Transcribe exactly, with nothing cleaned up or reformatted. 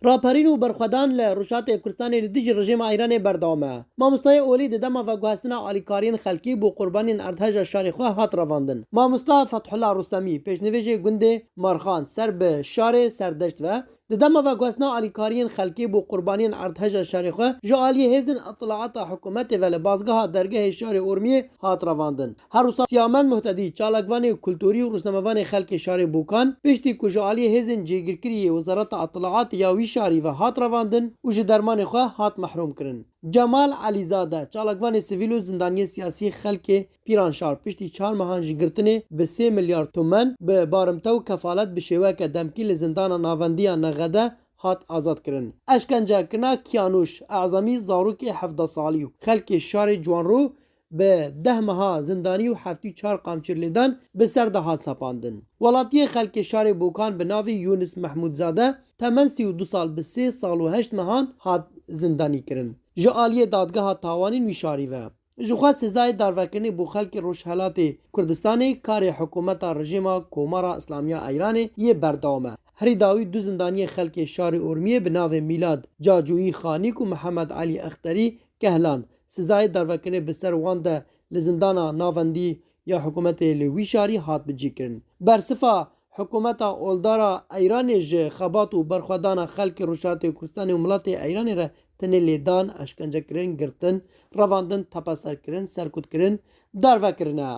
Raperîn û berxwedan li Rojhilatê Kurdistanê li dijî rejîma Îranê berdewam e. Mamostayê Olî di dema veguhestina alîkariyên xelkî bo qurbaniyên erdheja şarê xwe hat revandin. Mamosta Fethullah Rustemî, pêşnivêjê gundê Marxan ser bi şarê Serdeşt ve, di dema veguhestina alîkariyên xelkê bo qurbaniyên erdheja şarê xwe ji aliyê hêzên îtilata hikûmetê ve li bazgeha dergehê şarê Ormiyê hat revandin. Her wisa Siyamend Muhtedî, çalakvanê kulturî û rojnamevanê xelkê şarê Bokan, piştî ku ji aliyê hêzên cêgirkirî yê Wezareta Îtilatê ya wî şarî ve hat revandin û ji dermanê xwe hat mehrûm kirin. Cemal Elîzade, çalakvanê sivîl û zindaniyê siyasî xelkê Pîranşar, piştî çar mehan ji girtinê bi sê milyar tomen bi barimte û kefalet bi şêweke demkî li zindana navendî ya Nexede hat azad kirin. Eşkencekirina Kiyanûş Ezemî, zarokê hevdeh salî û xelkê şarê Ciwanro, bi deh meha zindanî û heftê û çar qamçir lêdan bi ser de hat sepandin. Welatiyê xelkê şarê Bokan bi navê Yûnis Mehmûdzade, temen sî û du sal, bi sê sal û heşt mehan hat zindanî kirin. Ji aliyê dadgeha tawanên wî şarî ve, jixwe sizayê darvekirinê bo xelkê Rojhelatê Kurdistanê karê hikûmeta rejîma Komara Îslamiya Îranê yê berdewam e. Herî dawî du zindaniyê xelkê şarê Ormiyê bi navê Mîlad Cacûyî Xanîk û Mihemed Elî Exterî Kehlan sizayê darvekirinê bi ser wan de li zindana navendî ya hikûmetê li wî şarî hat bicihkirin. Bersiva hikûmeta oldara Îranê ji xebat û berxwedana xelkê Rojhilatê Kurdistanê û miletê Îranê re tenê lêdan, eşkencekirin, girtin, revandin, tepeserkirin, serkutkirin, darvekirin e.